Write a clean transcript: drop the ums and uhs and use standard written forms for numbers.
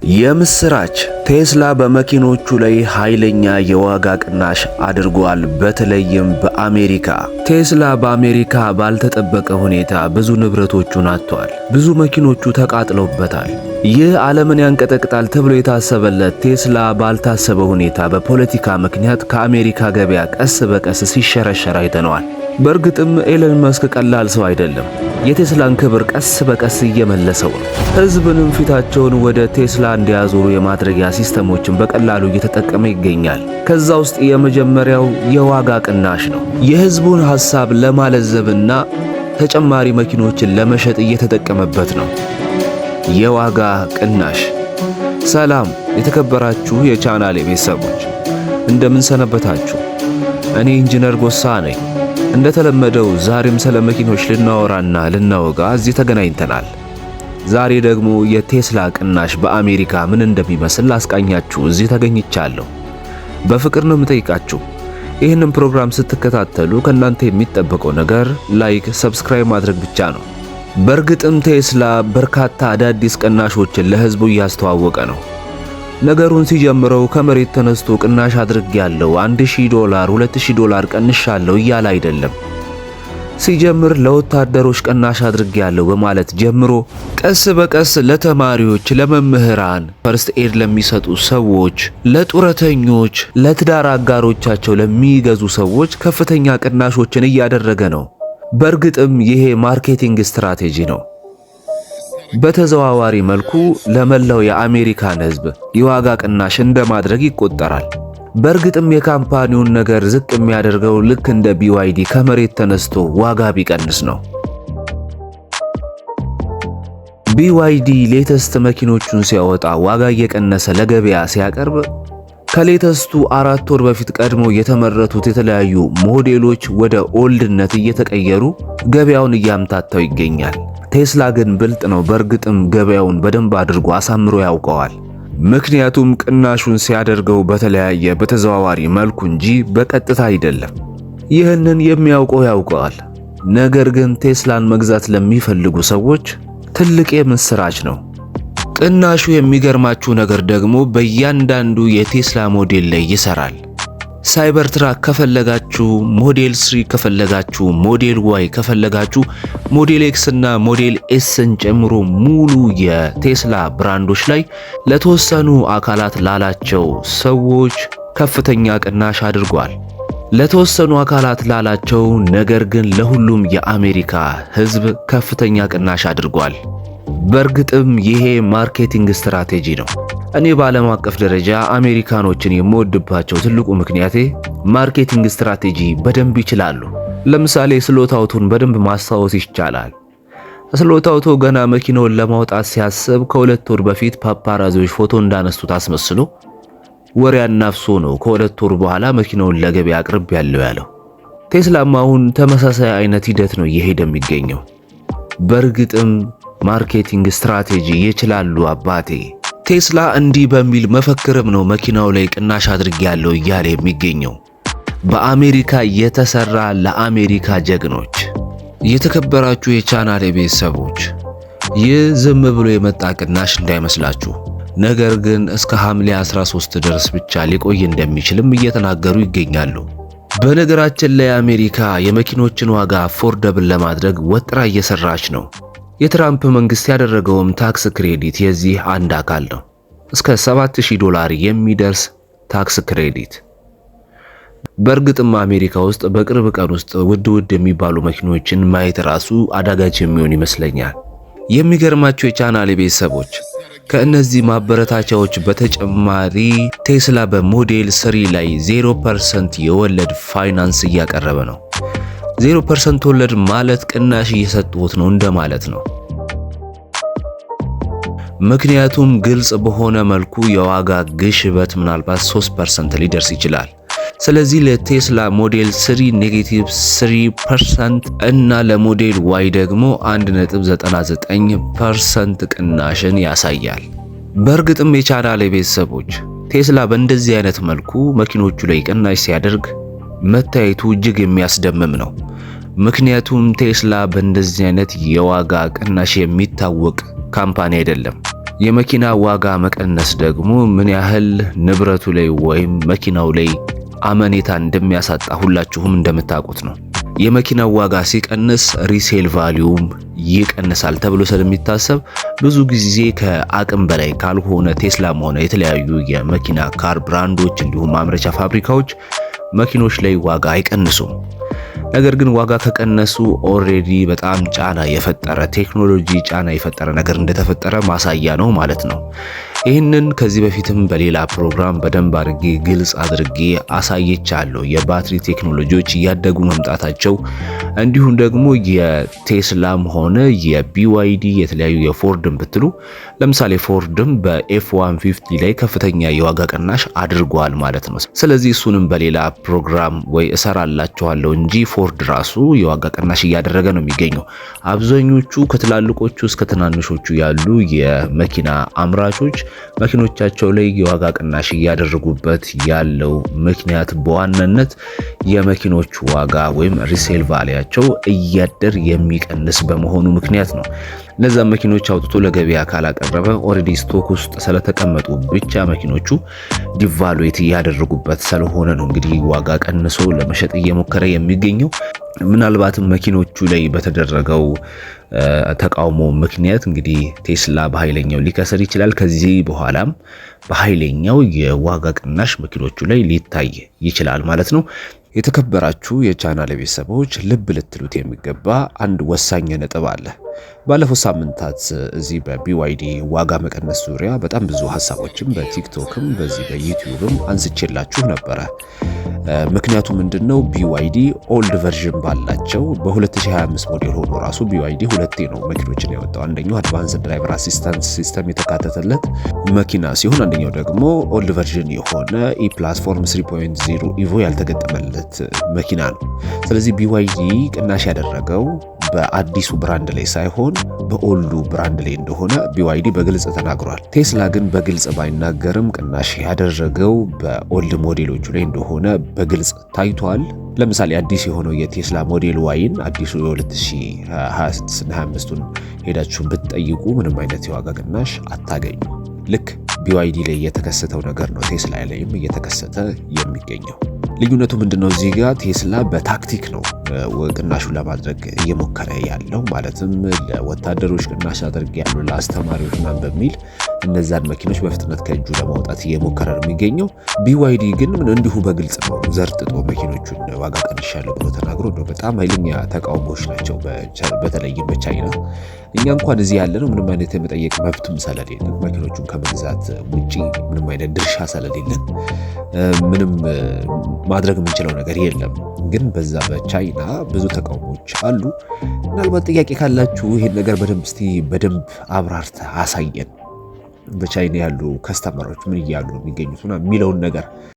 የምስራች! ቴስላ በመኪኖቹ ላይ ኃይለኛ የዋጋ ቅናሽ አድርጓል። በተለይም በአሜሪካ። ቴስላ በአሜሪካ ባልተጠበቀ ሁኔታ ብዙ ንብረቶቹን አጥቷል። ብዙ መኪኖቹ ተቃጥለውበታል። ይህ ዓለምን ያንቀጠቅጣል ተብሎ የታሰበለት ቴስላ ባልታሰበ ሁኔታ በፖለቲካ ምክንያት ከአሜሪካ ገበያ ቀስ በቀስ ሲሸረሸር አይተነዋል። በእርግጥም ኤለን መስክ ቀላል ሰው አይደለም። የቴስላን ክብር ቀስ በቀስ እየመለሰው ነው። ሕዝብንም ፊታቸውን ወደ ቴስላ እንዲያዞሩ የማድረጊያ ሲስተሞችን በቀላሉ እየተጠቀመ ይገኛል። ከዛ ውስጥ የመጀመሪያው የዋጋ ቅናሽ ነው። የሕዝቡን ሐሳብ ለማለዘብና ተጨማሪ መኪኖችን ለመሸጥ እየተጠቀመበት ነው። የዋጋ ቅናሽ። ሰላም የተከበራችሁ የቻናሌ ቤተሰቦች፣ እንደምን ሰነበታችሁ? እኔ ኢንጂነር ጎሳ ነኝ። እንደተለመደው ዛሬም ስለ መኪኖች ልናወራና ልናወጋ እዚህ ተገናኝተናል። ዛሬ ደግሞ የቴስላ ቅናሽ በአሜሪካ ምን እንደሚመስል ላስቃኛችሁ እዚህ ተገኝቻለሁ። በፍቅር ነው የምጠይቃችሁ። ይህንን ፕሮግራም ስትከታተሉ ከእናንተ የሚጠበቀው ነገር like፣ subscribe ማድረግ ብቻ ነው። በእርግጥም ቴስላ በርካታ አዳዲስ ቅናሾችን ለህዝቡ እያስተዋወቀ ነው። ነገሩን ሲጀምረው ከመሬት ተነስቶ ቅናሽ አድርጌያለሁ፣ 1000 ዶላር፣ 2000 ዶላር ቀንሻለሁ እያለ አይደለም። ሲጀምር ለወታደሮች ቅናሽ አድርጌያለሁ በማለት ጀምሮ ቀስ በቀስ ለተማሪዎች፣ ለመምህራን፣ first aid ለሚሰጡ ሰዎች፣ ለጡረተኞች፣ ለትዳር አጋሮቻቸው ለሚገዙ ሰዎች ከፍተኛ ቅናሾችን እያደረገ ነው። በእርግጥም ይሄ marketing strategy ነው። በተዘዋዋሪ መልኩ ለመላው የአሜሪካን ሕዝብ የዋጋ ቅናሽ እንደማድረግ ይቆጠራል። በእርግጥም የ company ውን ነገር ዝቅ የሚያደርገው ልክ እንደ BYD ከመሬት ተነስቶ ዋጋ ቢቀንስ ነው። BYD latest መኪኖቹን ሲያወጣ ዋጋ እየቀነሰ ለገበያ ሲያቀርብ ከ latest ኡ 4 ወር በፊት ቀድሞ የተመረቱት የተለያዩ ሞዴሎች ወደ old ነት እየተቀየሩ ገበያውን እያምታታው ይገኛል። ቴስላ ግን ብልጥ ነው። በእርግጥም ገበያውን በደንብ አድርጎ አሳምሮ ያውቀዋል። ምክንያቱም ቅናሹን ሲያደርገው በተለያየ በተዘዋዋሪ መልኩ እንጂ በቀጥታ አይደለም። ይህንን የሚያውቀው ያውቀዋል። ነገር ግን ቴስላን መግዛት ለሚፈልጉ ሰዎች ትልቅ የምስራች ነው። ቅናሹ የሚገርማችሁ ነገር ደግሞ በእያንዳንዱ የቴስላ ሞዴል ላይ ይሰራል። Cybertruck ከፈለጋችሁ፣ Model 3 ከፈለጋችሁ፣ Model Y ከፈለጋችሁ፣ Model X እና Model S ን ጨምሮ ሙሉ የቴስላ brand ኦች ላይ ለተወሰኑ አካላት ላላቸው ሰዎች ከፍተኛ ቅናሽ አድርጓል። ለተወሰኑ አካላት ላላቸው፣ ነገር ግን ለሁሉም የአሜሪካ ሕዝብ ከፍተኛ ቅናሽ አድርጓል። በእርግጥም ይሄ marketing strategy ነው። እኔ በዓለም አቀፍ ደረጃ አሜሪካኖችን የምወድባቸው ትልቁ ምክንያቴ marketing strategy በደንብ ይችላሉ። ለምሳሌ Slot Auto ን በደንብ ማስታወስ ይቻላል። Slot Auto ገና መኪናውን ለማውጣት ሲያስብ ከ2 ወር በፊት paparazzi ዎች ፎቶ እንዳነሱት አስመስሎ ወሬ አናፍሶ ነው ከ2 ወር በኋላ መኪናውን ለገበያ አቅርቤያለሁ ያለው። ቴስላም አሁን ተመሳሳይ አይነት ሂደት ነው እየሄደ የሚገኘው። በእርግጥም marketing strategy ይችላሉ አባቴ። ቴስላ እንዲህ በሚል መፈክርም ነው መኪናው ላይ ቅናሽ አድርጌያለሁ እያለ የሚገኘው። በአሜሪካ የተሰራ ለአሜሪካ ጀግኖች። የተከበራችሁ የቻናሌ ቤተሰቦች፣ ይህ ዝም ብሎ የመጣ ቅናሽ እንዳይመስላችሁ። ነገር ግን እስከ ሐምሌ 13 ድረስ ብቻ ሊቆይ እንደሚችልም እየተናገሩ ይገኛሉ። በነገራችን ላይ አሜሪካ የመኪኖችን ዋጋ affordable ለማድረግ ወጥራ እየሰራች ነው። የትራምፕ መንግስት ያደረገውም tax credit የዚህ አንድ አካል ነው። እስከ 7000 ዶላር የሚደርስ tax credit። በእርግጥም አሜሪካ ውስጥ በቅርብ ቀን ውስጥ ውድ ውድ የሚባሉ መኪኖችን ማየት ራሱ አዳጋች የሚሆን ይመስለኛል። የሚገርማችሁ የቻናሌ ቤተሰቦች፣ ከእነዚህ ማበረታቻዎች በተጨማሪ ቴስላ በ Model 3 ላይ 0% የወለድ ፋይናንስ እያቀረበ ነው። 0% ወለድ ማለት ቅናሽ እየሰጡት ነው እንደማለት ነው። ምክንያቱም ግልጽ በሆነ መልኩ የዋጋ ግሽበት ምናልባት 3% ሊደርስ ይችላል። ስለዚህ ለቴስላ ሞዴል 3 negative 3% እና ለ Model Y ደግሞ 1.99% ቅናሽን ያሳያል። በእርግጥም የቻናሌ ቤተሰቦች፣ ቴስላ በእንደዚህ አይነት መልኩ መኪኖቹ ላይ ቅናሽ ሲያደርግ መታየቱ እጅግ የሚያስደምም ነው። ምክንያቱም ቴስላ በእንደዚህ አይነት የዋጋ ቅናሽ የሚታወቅ company አይደለም። የመኪና ዋጋ መቀነስ ደግሞ ምን ያህል ንብረቱ ላይ ወይም መኪናው ላይ አመኔታ እንደሚያሳጣ ሁላችሁም እንደምታውቁት ነው። የመኪናው ዋጋ ሲቀንስ resale value ም ይቀንሳል ተብሎ ስለሚታሰብ ብዙ ጊዜ ከአቅም በላይ ካልሆነ ቴስላም ሆነ የተለያዩ የመኪና car brand ኦች እንዲሁም ማምረቻ ፋብሪካዎች መኪኖች ላይ ዋጋ አይቀንሱም። ነገር ግን ዋጋ ከቀነሱ already በጣም ጫና የፈጠረ፣ ቴክኖሎጂ ጫና የፈጠረ ነገር እንደተፈጠረ ማሳያ ነው ማለት ነው። ይህንን ከዚህ በፊትም በሌላ ፕሮግራም በደንብ አድርጌ ግልጽ አድርጌ አሳይቻለሁ። የባትሪ ቴክኖሎጂዎች እያደጉ መምጣታቸው እንዲሁም ደግሞ የቴስላም ሆነ የ BYD፣ የተለያዩ የፎርድም ብትሉ፣ ለምሳሌ ፎርድም በ F-150 ላይ ከፍተኛ የዋጋ ቅናሽ አድርጓል ማለት ነው። ስለዚህ እሱንም በሌላ ፕሮግራም ወይ እሰራላችኋለሁ እንጂ ፎርድ ራሱ የዋጋ ቅናሽ እያደረገ ነው የሚገኘው። አብዛኞቹ ከትላልቆቹ እስከ ትናንሾቹ ያሉ የመኪና አምራቾች መኪኖቻቸው ላይ የዋጋ ቅናሽ እያደረጉበት ያለው ምክንያት በዋናነት የመኪኖቹ ዋጋ ወይም resale value ያቸው እያደር የሚቀንስ በመሆኑ ምክንያት ነው። እነዛ መኪኖች አውጥቶ ለገበያ ካላቀረበ already stock ውስጥ ስለተቀመጡ ብቻ መኪኖቹ devaluate እያደረጉበት ስለሆነ ነው እንግዲህ ዋጋ ቀንሶ ለመሸጥ እየሞከረ የሚገኘው። ምናልባትም መኪኖቹ ላይ በተደረገው ተቃውሞ ምክንያት እንግዲህ ቴስላ በኃይለኛው ሊከስር ይችላል። ከዚህ በኋላም በኃይለኛው የዋጋ ቅናሽ መኪኖቹ ላይ ሊታይ ይችላል ማለት ነው። የተከበራችሁ የቻናል ቤተሰቦች፣ ልብ ልትሉት የሚገባ አንድ ወሳኝ ነጥብ አለ። ባለፉት ሳምንታት እዚህ በ BYD ዋጋ መቀነስ ዙሪያ በጣም ብዙ ሀሳቦችም በቲክቶክም በዚህ በዩቲዩብም አንስቼላችሁ ነበረ። ምክንያቱ ምንድን ነው? BYD old version ባላቸው በ2025 ሞዴል ሆኖ ራሱ BYD ሁለቴ ነው መኪኖችን ያወጣው። አንደኛው advanced driver assistance system የተካተተለት መኪና ሲሆን አንደኛው ደግሞ old version የሆነ e platform 3.0 Evo ያልተገጠመለት መኪና ነው። ስለዚህ BYD ቅናሽ ያደረገው በአዲሱ brand ላይ ሳይሆን በ old ኡ brand ላይ እንደሆነ BYD በግልጽ ተናግሯል። ቴስላ ግን በግልጽ ባይናገርም ቅናሽ ያደረገው በ old ሞዴሎቹ ላይ እንደሆነ በግልጽ ታይቷል። ለምሳሌ አዲስ የሆነው የቴስላ Model Y ን፣ አዲሱ የ2026 እና 25ቱን ሄዳችሁ ብትጠይቁ ምንም አይነት የዋጋ ቅናሽ አታገኙ። ልክ BYD ላይ የተከሰተው ነገር ነው ቴስላ ላይም እየተከሰተ የሚገኘው። ልዩነቱ ምንድነው? እዚህ ጋር ቴስላ በታክቲክ ነው ቅናሹን ለማድረግ እየሞከረ ያለው። ማለትም ለወታደሮች ቅናሽ አድርጌያለሁ፣ ለአስተማሪዎች ምናምን በሚል እነዛን መኪኖች በፍጥነት ከእጁ ለማውጣት እየሞከረ ነው የሚገኘው። BYD ግን እንዲሁ በግልጽ ነው ዘርጥጦ መኪኖቹን ዋጋ ቀንሻለሁ ብሎ ተናግሮ ነው። በጣም ኃይለኛ ተቃውሞዎች ናቸው፣ በተለይም በቻይና። እኛ እንኳን እዚህ ያለነው ምንም አይነት የመጠየቅ መብትም ስለሌለን፣ መኪኖቹን ከመግዛት ውጪ ምንም አይነት ድርሻ ስለሌለን ምንም ማድረግ የምንችለው ነገር የለም። ግን በዛ በቻይና ብዙ ተቃውሞዎች አሉ። ምናልባት ጥያቄ ካላችሁ ይሄን ነገር በደንብ እስቲ በደንብ አብራርተህ አሳየን፣ በቻይና ያሉ customer ኦች ምን እያሉ ነው የሚገኙት የሚለውን ነገር